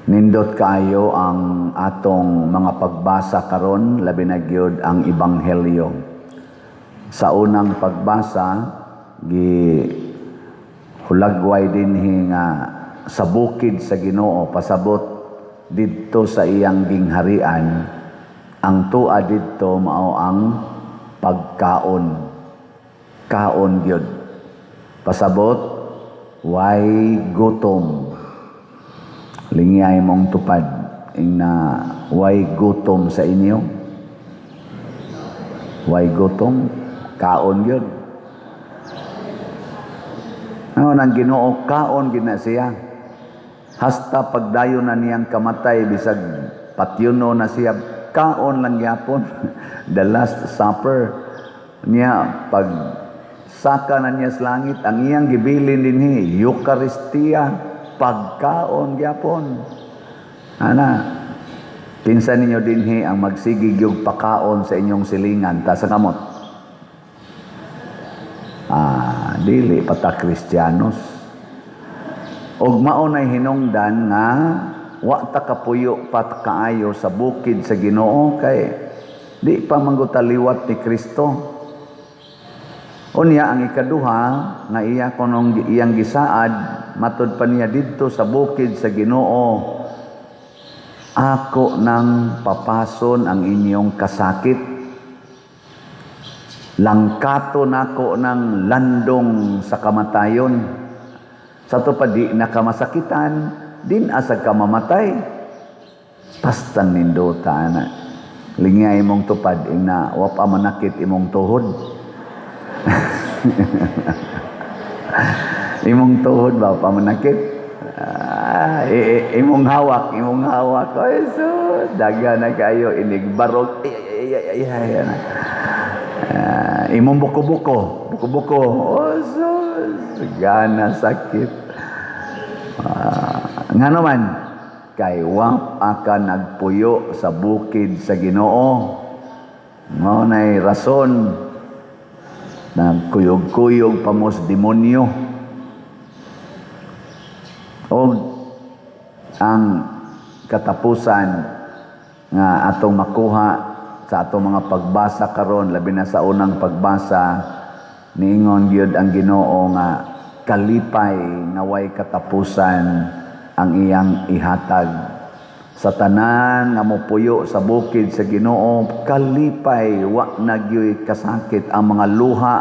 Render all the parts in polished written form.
Nindot kaayo ang atong mga pagbasa karon, labi na gyud ang ebanghelyo. Sa unang pagbasa, gi hulagway dinhi nga sa bukid sa Ginoo, pasabot didto sa iyang gingharian, ang tua didto mao ang pagkaon. Kaon gyud. Pasabot way gutom. Lingyay mong tupad ing na way gutom sa inyo. Way gutom, kaon gyud. Ano nang Ginoo, kaon gyud na siya. Hasta pagdayon na niyang kamatay, bisag patyuno na siya, kaon lang gyapon. The Last Supper niya, pag saka na niya sa langit, ang iyang gibilin dinhi, Eucharistia, pagkaon gyapon. Ana, kinsa ninyo dinhi ang magsigig yung pakaon sa inyong silingan? Taas ang kamot. Ah, dili pa ta Kristiyanos. Og mao nay hinungdan nga wa ta kapuyo pa kaayo sa bukid sa Ginoo kay di pa man gud ta liwat ni Kristo. Unya, ang ikaduha nga iya kunong iyang gisaad, matod pa niya didto sa bukid sa Ginoo, ako nang papason ang inyong kasakit. Langkato nako ng landong sa kamatayon. Sa to pa di na ka masakitan, din asag ka mamatay. Pastang nindota na. Lingay imong tupad ing na wa pa manakit imong tuhod. Imong tuhod ba pa manakit? Ah, imong hawak, imong hawak. Ay, so, daga na kayo inig barog. Ay, ay, ay, ay, ay, ay. Ah, imong buko-buko, buko-buko. Oh, sus, gana sakit. Ah, nga naman, kay wa ka nagpuyo sa bukid sa Ginoo. Mao nay rason nagkuyog-kuyog pa mo sa demonyo. Og ang katapusan nga atong makuha sa atong mga pagbasa karon, labi na sa unang pagbasa, niingon gyud ang Ginoo nga kalipay nga way katapusan ang iyang ihatag sa tanan nga mopuyo sa bukid sa Ginoo. Kalipay, wa na gyoy kasakit, ang mga luha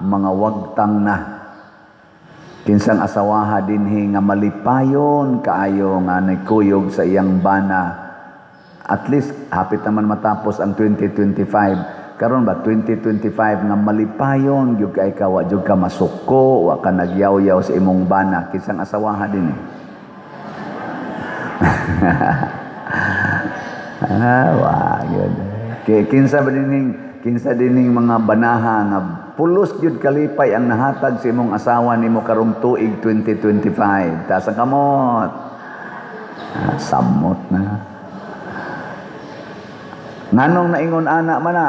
mga wagtang na. Kinsang asawaha dinhi nga malipayon kaayo nga nagkuyog sa iyang bana? At least hapit naman matapos ang 2025 karon ba, 2025, nga malipayon gyud kay ka, wa gyud ka masuko, wa ka nagyaw-yaw sa imong bana. Kinsang asawaha dinhi? Ah, wa gyud. Kinsa dining mga banaha nga pulos gyud kalipay ang nahatag sa imong asawa nimo karong tuig 2025? Taas ang kamot. Ah, samot na. Nganong naingon ana man na?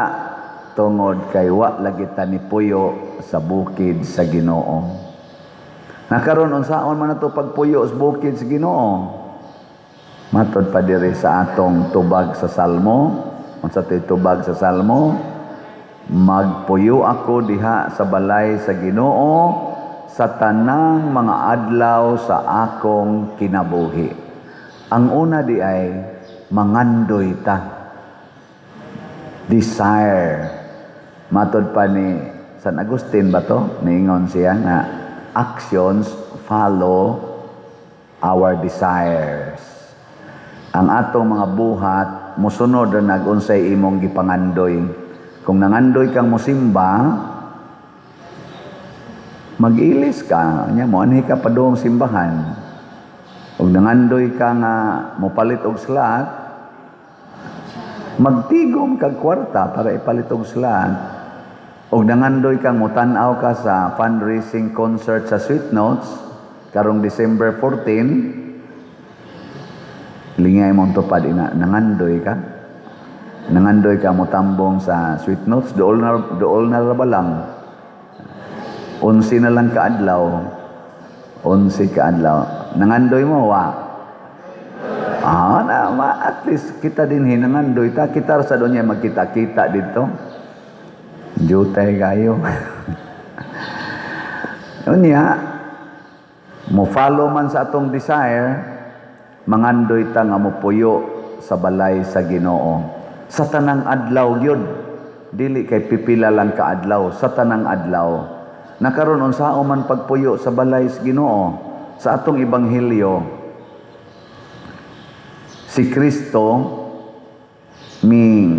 Tungod kay wa lagi ta ni puyo sa bukid sa Ginoo. Nakaron, unsaon man nato pagpuyo sa bukid sa Ginoo? Matod pa diri sa atong tubag sa Salmo, unsa to'y tubag sa Salmo? Magpuyo ako diha sa balay sa Ginoo sa tanang mga adlaw sa akong kinabuhi. Ang una di ay mangandoy ta. Desire. Matod pa ni San Agustin ba to? Niingon siya nga actions follow our desires. Ang atong mga buhat musunod na nagunsay imong gipangandoy. Kung nangandoy kang musimba, mag-ilis ka, nya mo anhi ka padung simbahan. Ug nangandoy ka nga mopalit og slot, magtigom kag kwarta para ipalit og slot. Og nangandoy kang motan-aw ka sa fundraising concert sa Sweet Notes karong December 14, lingay mong tupad ina nangandoy ka. Nangandoy ka motambong sa Sweet Notes, dool na ra ba lang? 11 na lang kaadlaw. 11 kaadlaw. Nangandoy mo, wa? Ah, na, ma, at least kita din hinangandoy ta. Kita sa doon niya magkita-kita dito. Jutay kayo. Unya, mo follow man sa atong desire, mangandoy ta nga mopuyo sa balay sa Ginoo. Sa tanang adlaw gyud, dili kay pipila lang ka adlaw, sa tanang adlaw. Nakaron unsaon man pagpuyo sa balay sa Ginoo? Sa atong ebanghelyo, si Kristo mi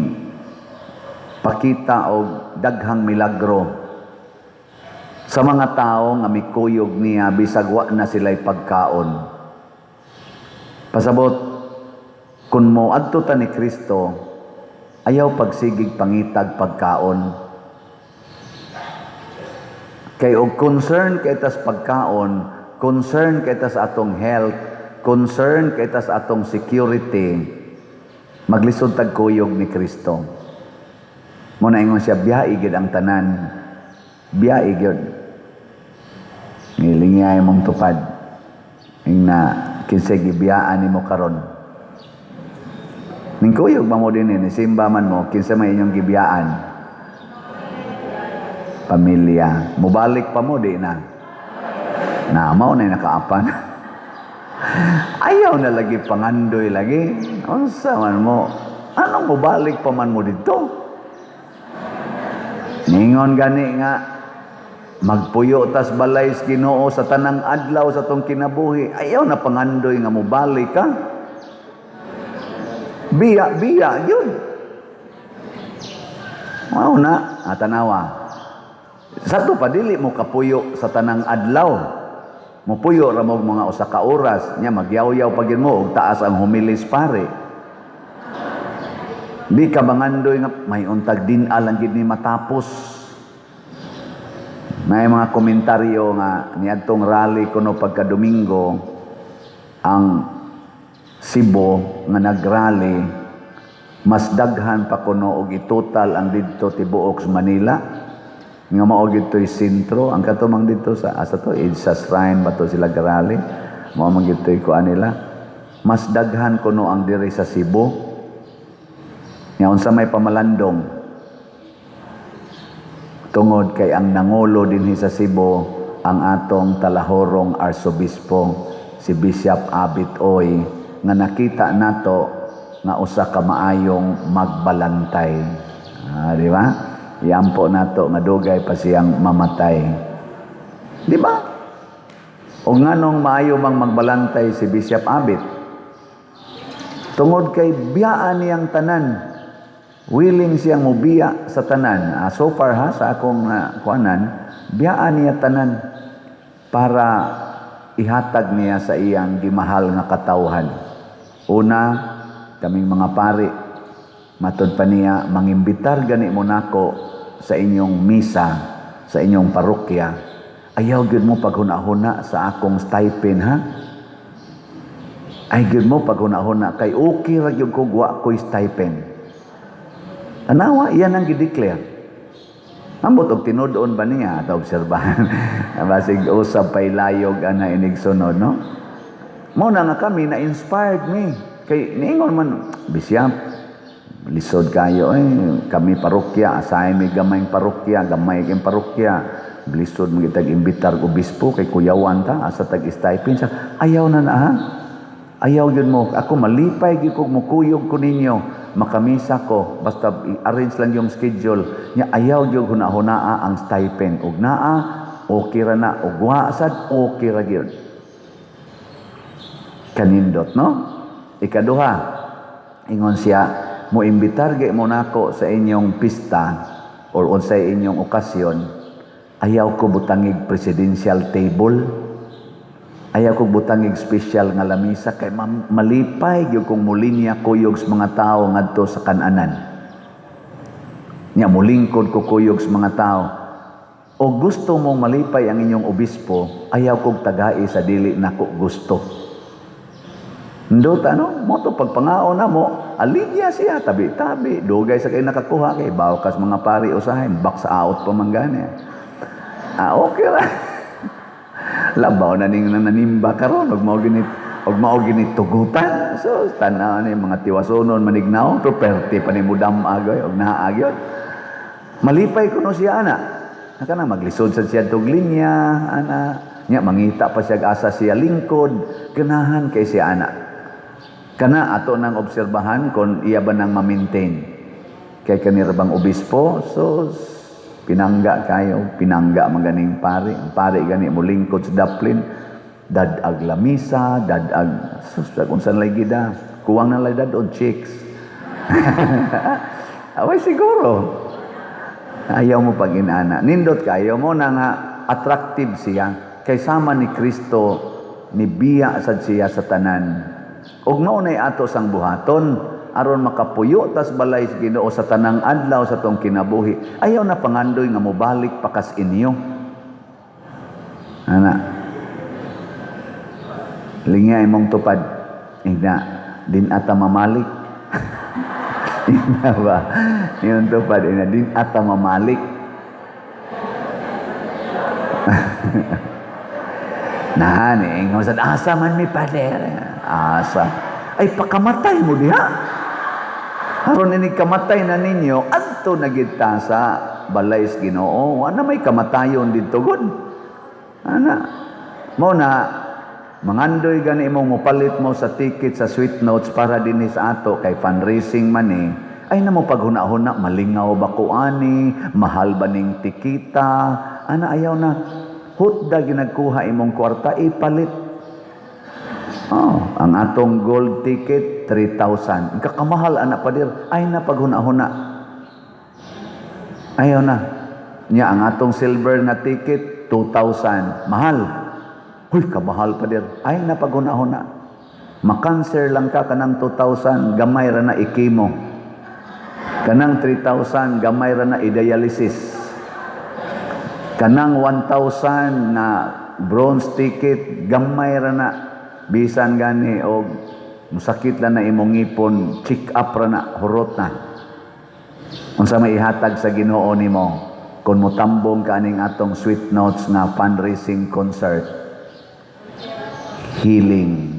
pakita og daghang milagro sa mga tao nga mikuyog niya bisag wa na sila'y pagkaon. Pasabot, kung mo adto ta ni Kristo, ayaw pagsigig pangitag pagkaon. Kay og concern kay tas pagkaon, concern kay tas atong health, concern kay tas atong security, maglisod tag kuyog ni Kristo. Mo na ingon siya, biyae gyud ang tanan. Biyae gyud. Ngilingay mong tupad. Ing na kinsay gibiyaan nimo karon. Ning kuyog ba mo din ni simba man mo, kinsa may inyong gibiyaan? Pamilya. Mubalik pa mo di na. Na mao na nakaapan. Ayaw na lagi pangandoy lagi. Unsa man mo? Anong mubalik pa man mo dito? Ningon gani nga magpuyo tas balay sa Ginoo sa tanang adlaw sa tong kinabuhi. Ayaw na pangandoy nga mubalik ka. Biya, biya, yun. Mao na, tanawa. Sa to pa dili mo kapuyo sa tanang adlaw. Mupuyo ra mo mga usa ka oras, nya magyaw-yaw pa gyud mo og taas ang humilis pare. Di ka mangandoy nga may untag din alang gid ni matapos. May mga komentaryo nga niadtong rally kuno pagka Domingo ang Cebu nga nagrally mas daghan pa kuno og itotal ang didto tibuok sa Manila nga mao gidto'y sentro ang kato mang didto sa asa to EDSA Shrine ba to sila garally, mao man gidto'y kuan nila, mas daghan kuno ang diri sa Cebu. Nga unsa may pamalandong? Tungod kay ang nangulo dinhi sa Cebu ang atong talahorong arsobispo si Bishop Abit Oy nga nakita nato nga usa ka maayong magbalantay. Ah, di ba? Iampo nato nga dugay pa siyang mamatay. Di ba? O nganong maayo mang magbalantay si Bishop Abit? Tungod kay biyaan niyang tanan. Willing siyang mubiya sa tanan. So far ha, sa akong kuanan, biyaan niya tanan para ihatag niya sa iyang gimahal nga katawhan. Una, kaming mga pari, matod pa niya, mangimbitar gani mo nako sa inyong misa, sa inyong parokya. Ayaw gyud mo paghuna-huna sa akong stipend ha. Ay gyud mo paghuna-huna kay okay ra gyud ko wa ko'y stipend. Tanawa, iyan ang gideclare. Ambot og tinud-on ba niya at obserbahan. Basig usab pay layog ana inig sunod, no? Mao na nga kami na inspired me. Kay niingon man bisya lisod kayo eh kami parokya, asahay mi gamay parokya, gamay kay parokya. Lisod mo kitag imbitar og obispo kay kuyawan ta asa tag stipend sa ayaw na na ha. Ayaw gyud mo. Ako malipay gyud kog mukuyog ko ninyo. Makamisa ko basta i-arrange lang yung schedule nya. Ayaw gyud huna-hunaa ang stipend. Og naa okay ra na, og wa sad okay ra gyud. Kanindot, no? Ikaduha, ingon siya, mo imbitar gyud mo nako sa inyong pista or unsay inyong okasyon, ayaw ko butangig presidential table. Ayaw ko butangig special nga lamisa kay malipay gyud kong mulinya kuyog sa mga tao ngadto sa kananan. Nya mulingkod ko kuyog sa mga tao. O gusto mong malipay ang inyong obispo, ayaw kog tagai sa dili nako gusto. Ndot ano, mo to pagpangaon na mo, alidya siya, tabi-tabi, dugay sa kay nakakuha kay bawkas mga pari usahay, box out pa man gani. Ah, okay ra. Labaw na ning nanimba karon og mao ginit Og mao gini tugutan. So tanaw ni mga tiwasonon manignaw, pero perte pa ni mudam agoy og naa gyud. Malipay kuno siya ana. Naka na maglisod sad siya tog linya ana. Nya mangita pa siya asa siya lingkod, ganahan kay siya ana. Kana ato nang obserbahan kon iya ba nang ma-maintain. Kay kanira bang obispo, so pinangga kayo, pinangga man ganing pare. Ang pare gani mo lingkod sa daplin, dad-ag lamisa, dad-ag sus, kung saan lay gida, kuwang na lay dad-og chicks. Away siguro. Ayaw mo pag inana. Nindot kayo mo na nga attractive siya. Kay sama ni Kristo, ni biya sad siya sa tanan. Ug mao nay ato sang buhaton aron makapuyo tas balay sa Ginoo sa tanang adlaw sa tong kinabuhi. Ayaw na pangandoy nga mobalik pa kas inyo. Ana. Lingya imong tupad. Ina, din ata mamalik. Ina ba? Yung tupad, ina, din ata mamalik. Nah, ni ingon sad asa man mi pader. Asa. Ay pakamatay mo diha. Aron ini kamatay na ninyo, adto na gid ta sa balay sa Ginoo. Wa na may kamatayon didto gud. Ana. Mo na mangandoy gani imong mopalit mo sa ticket sa Sweet Notes para dinhi sa ato kay fundraising man ni. Ay na mo paghuna-huna, malingaw ba ko ani, mahal ba ning tikita? Ana ayaw na. Hutda ginagkuha imong kwarta ipalit. Oh, ang atong gold ticket 3,000. Kakamahal ana padir. Ay na paghuna-huna. Ayaw na. Nya ang atong silver na ticket 2,000. Mahal. Huy, kamahal padir. Ay na paghuna-huna. Makanser lang ka kanang 2,000, gamay ra na ikimo. Kanang 3,000, gamay ra na i-dialysis. Kanang 1,000 na bronze ticket, gamay ra na bisan gani og musakit lang na imong ngipon, check up ra na, hurot na. Unsa may ihatag sa Ginoo nimo kung motambong ka aning atong Sweet Notes nga fundraising concert? Healing.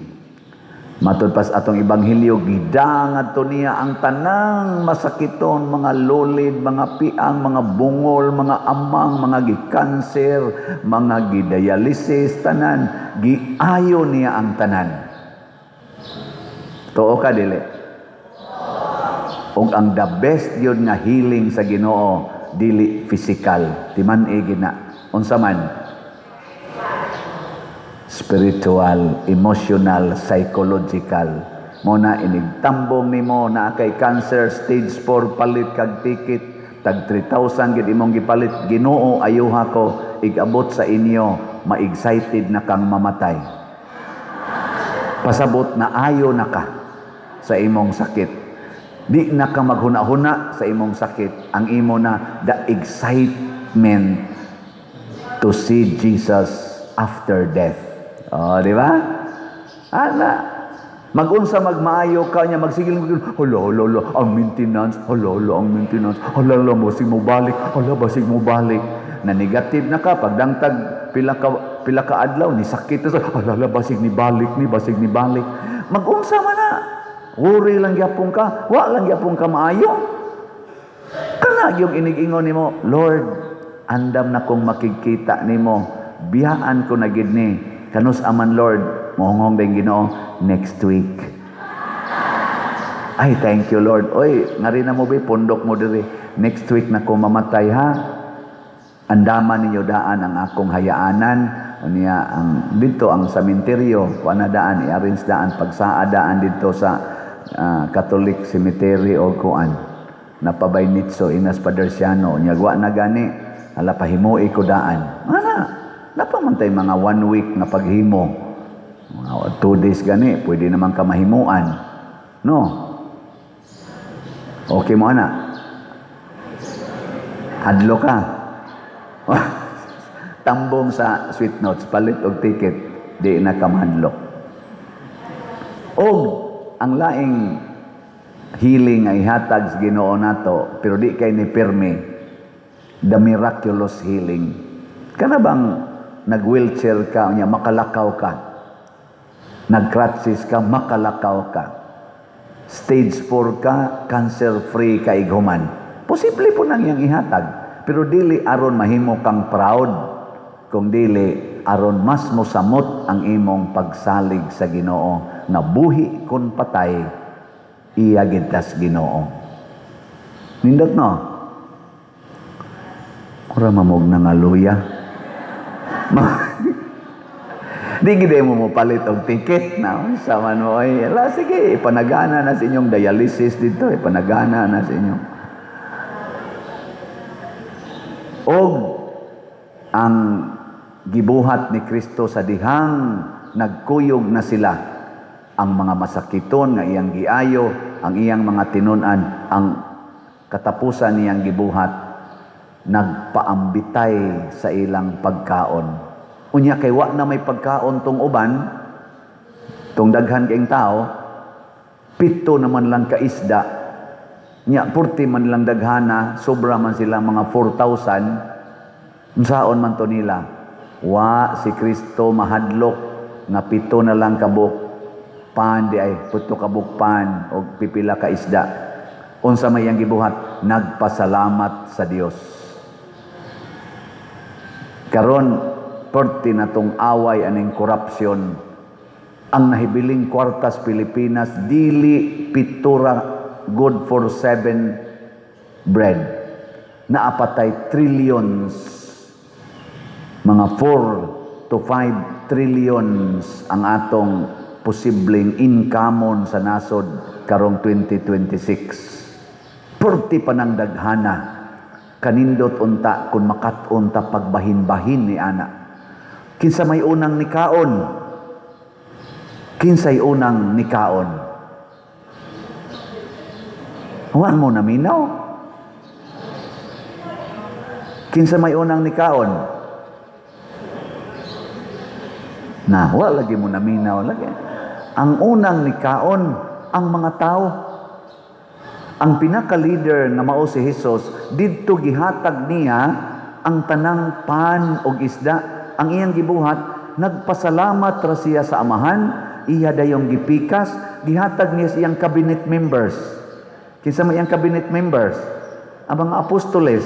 Matud pas atong ebanghelyo, gidangad to niya ang tanang masakiton, mga lulid, mga piang, mga bungol, mga amang, mga gikanser, mga gidialysis, tanan, giayo niya ang tanan. Tuo ka dili? Ug ang the best yun nga healing sa Ginoo dili physical, timan-i gina. Unsa man? Spiritual, emotional, psychological. Mo na inigtambong nimo naa kay cancer stage 4, palit kag ticket tag 3,000 gid imong gipalit. Ginoo, ayuha ko, igabot sa inyo, ma-excited na kang mamatay. Pasabot na ayo na ka sa imong sakit. Di na ka maghuna-huna sa imong sakit. Ang imo na the excitement to see Jesus after death. Oh, di ba? Ana, magunsa magmaayo ka niya, magsigil mo, hala, hala, hala, ang maintenance, hala, hala, ang maintenance, hala, hala, basig mo balik, hala, basig mo balik. Na negative na ka, pagdangtag pila ka adlaw, ni sakit na sa, hala, hala, basig ni balik, ni basig ni balik. Magunsa man na, worry lang gyapon ka, wa lang gyapon ka maayo. Kana yung inig-ingon nimo, Lord, andam na kong makikita nimo, biyaan ko na gid ni. Kanus aman Lord, mohonghong din Ginoo next week. Ay, thank you Lord. Oy, ngari na mo be, pundok mo diri. Next week na ko mamatay ha. Andaman ninyo daan ang akong hayaanan. Unya ang dito ang sementeryo, kuan na daan, i-arrange daan pagsaa daan dito sa Catholic Cemetery o kuan. Napabay nitso inas Padersiano, unya wa na gani, hala pahimoi ko daan. Ana, napamantay mga 1 week nga paghimo. Mga 2 days gani, pwede naman ka mahimuan. No? Okay mo ana? Hadlo ka. Tambong sa Sweet Notes, palit og ticket, di na ka mahadlok. Og ang laing healing ay hatag sa Ginoo nato, pero di kay ni pirmi, the miraculous healing. Kana bang nag-wheelchair ka, unya makalakaw ka? Nag-crutches ka, makalakaw ka. Stage 4 ka, cancer free ka ighuman. Posible po nang iyang ihatag. Pero dili aron mahimo kang proud, kung dili aron mas mosamot ang imong pagsalig sa Ginoo nga buhi kon patay, iya gid tas Ginoo. Nindot, no? Ura mamog na nga luya. Di gid mo mo palit og ticket na unsa man mo ay ala, sige, ipanagana na sa inyong dialysis dito, ipanagana na sa inyong. Og ang gibuhat ni Kristo sa dihang nagkuyog na sila, ang mga masakiton nga iyang giayo, ang iyang mga tinun-an, ang katapusan niyang gibuhat, nagpaambitay sa ilang pagkaon. Unya kay wa na may pagkaon tong uban, tong daghan kaing tao, 7 naman lang ka isda. Nya purti man lang daghana, sobra man sila mga 4,000. Unsaon man to nila? Wa si Kristo mahadlok nga 7 na lang kabuk pan di ay 7 kabuk pan og pipila ka isda. Unsa may iyang gibuhat? Nagpasalamat sa Dios. Karon perti na tong away aning korupsyon. Ang nahibiling kwartas Pilipinas dili pitura good for 7 bread. Naapatay trillions, mga 4 to 5 trillions ang atong posibleng income sa nasod karong 2026. Perti pa nang daghana. Kanindot unta kung makat-on ta pagbahin-bahin ni ana. Kinsa may unang nikaon? Kinsay unang nikaon? Huwag mo naminaw. Kinsa may unang nikaon? Na, wala lagi mo naminaw lagi. Ang unang nikaon, ang mga tao. Ang pinaka-leader nga mao si Jesus, didto gihatag niya ang tanang pan og isda. Ang iyang gibuhat, nagpasalamat ra siya sa Amahan, iya dayong gipikas, gihatag niya sa iyang cabinet members. Kinsa may iyang cabinet members? Ang mga apostoles.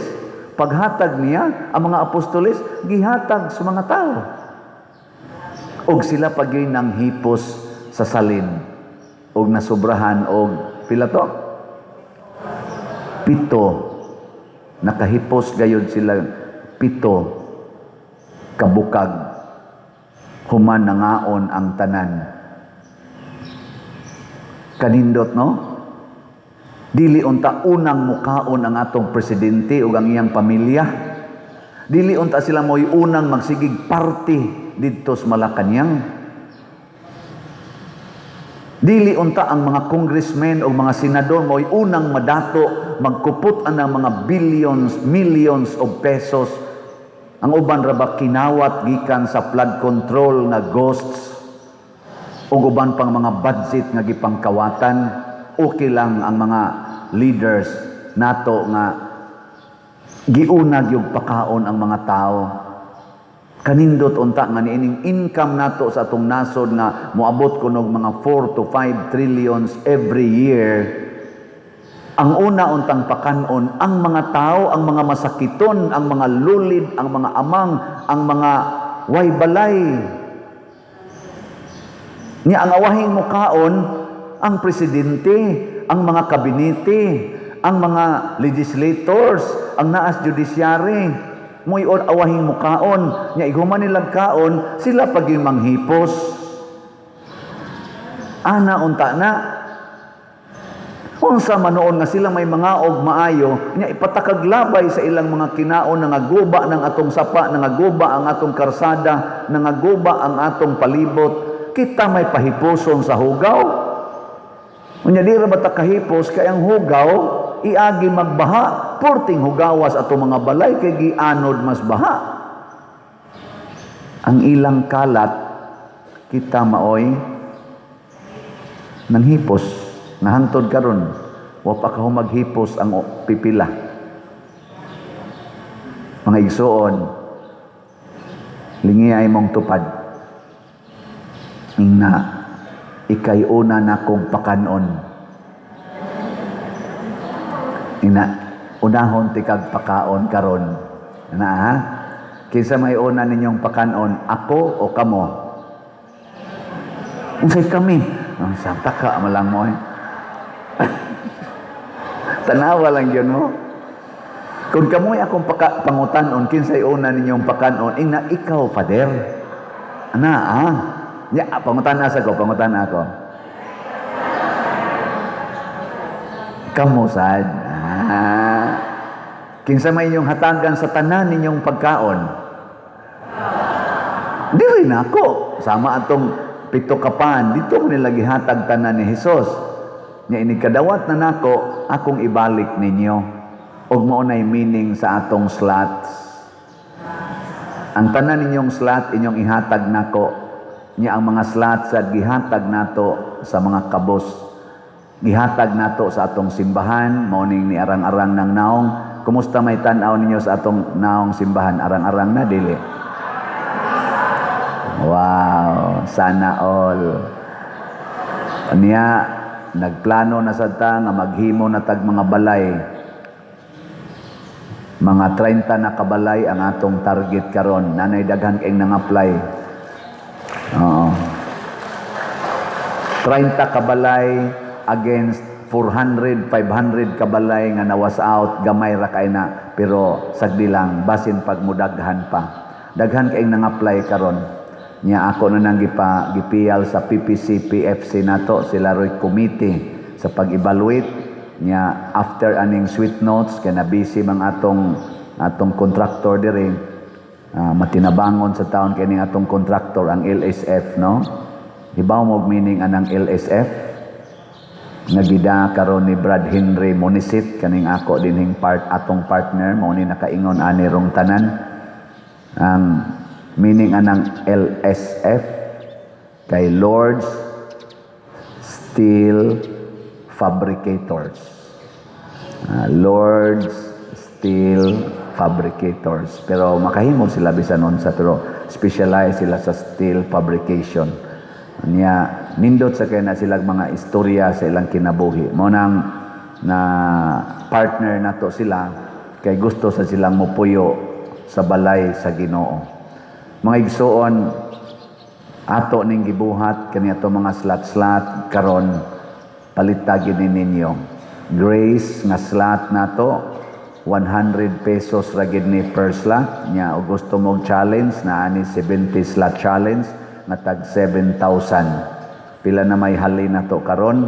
Paghatag niya, ang mga apostoles, gihatag sa mga tao. Og sila pagyoy nang hipos sa salin. Og nasubrahan og pila to? 7. Nakahipos gayud sila 7 kabukag. Human nangaon ang tanan. Kanindot, no? Dili unta unang mukaon ang atong presidente ug ang iyang pamilya. Dili unta sila mo'y unang magsigig party didto sa Malacañang. Dili unta ang mga congressmen o mga senador mo'y unang madato magkupot ang mga billions, millions of pesos. Ang uban ra ba kinawat gikan sa flood control nga ghosts ug uban pang mga budget nga gipangkawatan. Okay lang ang mga leaders nato nga giuna gyud pakaon ang mga tao. Kanindot unta nga niining income nato sa atong nasod nga moabot kunog mga 4 to 5 trillions every year. Ang una untang pakanon ang mga tao, ang mga masakiton, ang mga lulid, ang mga amang, ang mga waybalay. Nya ang awahing mukaon ang presidente, ang mga kabinete, ang mga legislators, ang naas judiciary, mo'y awahing mukaon. Nya ighuman nilang kaon, sila pag yung manghipos. Ana unta na. Unsa man noon nga sila may mga og maayo, nya ipatakaglabay sa ilang mga kinaon, nangaguba ng atong sapa, nangaguba ang atong karsada, nangaguba ang atong palibot. Kita may pahipuson sa hugaw. Unya di ra ba ta kahipos kay ang hugaw iagi magbaha, porting hugawas atong mga balay kay gianod mas baha. Ang ilang kalat kita maoy nanghipos. Nahangtod karon, wa pa ka maghipos ang pipila. Mga igsuon, lingi ay mong tupad. Ingna, Ikay una nakong pakanon. Ina, unahon tikag pakaon karon. Na ha? Kinsa may una ninyong pakanon, ako o kamo? Unsay kami? Ang santa ka malang mo eh. Tanawa lang yun mo. Kung kamoy akong pangutanon, kinsay una ninyong pakanon, ingna ikaw, Father. Ana, ah. Ya, pangutan asa ko, pangutan ako. Kamo sad. Ah. Kinsa may inyong hatagan sa tanan ninyong pagkaon? Dili na ako. Sama atong pito kapan, dito ko nila gihatag tanan ni Hesus. Nya inig kadawat na nako, akong ibalik ninyo. Og mao nay meaning sa atong slots. Ang tanan ninyong slot inyong ihatag nako. Nya ang mga slots at gihatag nato sa mga kabos. Gihatag nato sa atong simbahan, mao ning ni arang-arang ng naong. Kumusta may tan-aw ninyo sa atong naong simbahan? Arang-arang na dili? Wow, sana all. Niya nagplano na sad ta nga maghimo na tag mga balay. Mga 30 na kabalay ang atong target karon. Nanay daghan kay nang-apply. Oo. 30 kabalay against 400, 500 kabalay nga nawas out, gamay ra kay na, pero sagdi lang basin pag mudaghan pa. Daghan kay nang-apply karon. Nya ako na nang gipiyal sa PPC PFC nato sila roy committee sa pag-evaluate. Nya after aning sweet notes kay na busy mang atong atong contractor diri, matinabangon sa taon kay ning atong contractor ang LSF, no? Hibaw mo meaning anang LSF? Nagida karon ni Brad Henry Monisit kaning ako dinhing part atong partner, mao ni nakaingon ani rong tanan. Ang meaning anang LSF kay Lord's Steel Fabricators. Lord's Steel Fabricators. Pero makahimo sila bisan unsa, pero specialize sila sa steel fabrication. Nya nindot sa kay na sila mga istorya sa ilang kinabuhi. Mao nang na partner nato sila kay gusto sa silang mopuyo sa balay sa Ginoo. Mga igsuon, ato ning gibuhat kani ato mga slot-slot karon, palitagi ni ninyo. Grace nga slot nato 100 pesos ra gid ni per slot. Nya og gusto mong challenge na ani 70 slot challenge nga tag 7,000. Pila na may hali nato karon,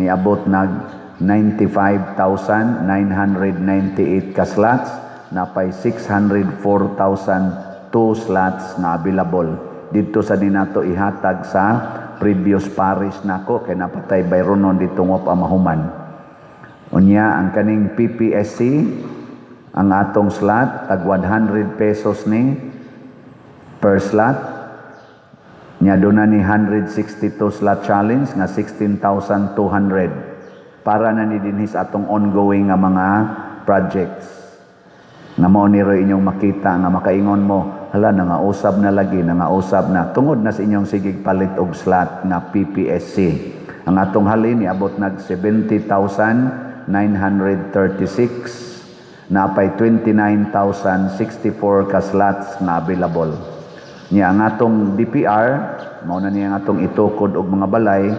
niabot nag 95,998 ka slots, napay 604,002 slots na available. Didto sa ninato ihatag sa previous parish nako kay napatay bayronon dito nga pa mahuman. Unya ang kaning PPSC ang atong slot tag 100 pesos ni per slot. Nya doon na ni 162 slot challenge nga 16,200 para na ni dinhi sa atong ongoing nga mga projects. Nga mao ni roy inyong makita nga makaingon mo, hala nangausab na lagi, nangausab na tungod na sa inyong sigig palit og slot nga PPSC. Ang atong halin niabot nag 70,936, napay 29,064 ka slots na available. Nya ang atong DPR, mao na niya ang atong itukod og mga balay,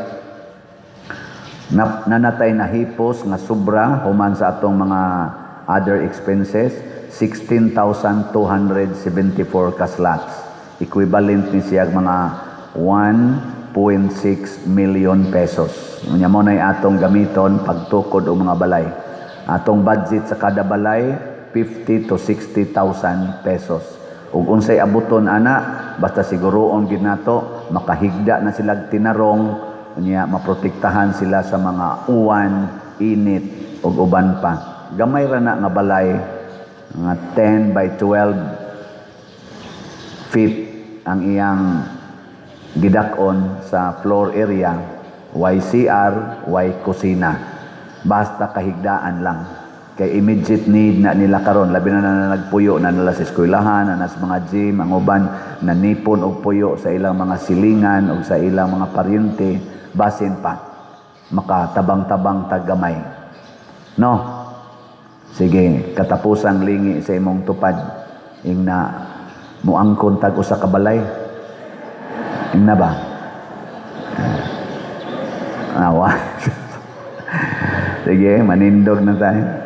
nanatay na hipos nga sobra human sa atong mga other expenses, 16,274 ka slots. Equivalent ni siya mga 1.6 million pesos. Unya mo na'y atong gamiton pagtukod og mga balay. Atong budget sa kada balay 50 to 60,000 pesos. Ug unsay abuton ana, basta siguroon gid nato makahigda na sila tinarong, unya maprotektahan sila sa mga uwan, init ug uban pa. Gamay ra na nga balay, nga 10 by 12 feet ang iyang gidak-on sa floor area, YCR, Y kusina. Basta kahigdaan lang. Kay immediate need na nila karon, labi na na nagpuyo na nila sa eskwelahan, na sa mga gym, ang uban nanipon og puyo sa ilang mga silingan og sa ilang mga paryente. Basin pa makatabang-tabang tag gamay. No? Sige, katapusang lingi sa imong tupad, ingna muangkon tag usa ka balay. Ingna ba? Awa. Sige, manindog na tayo.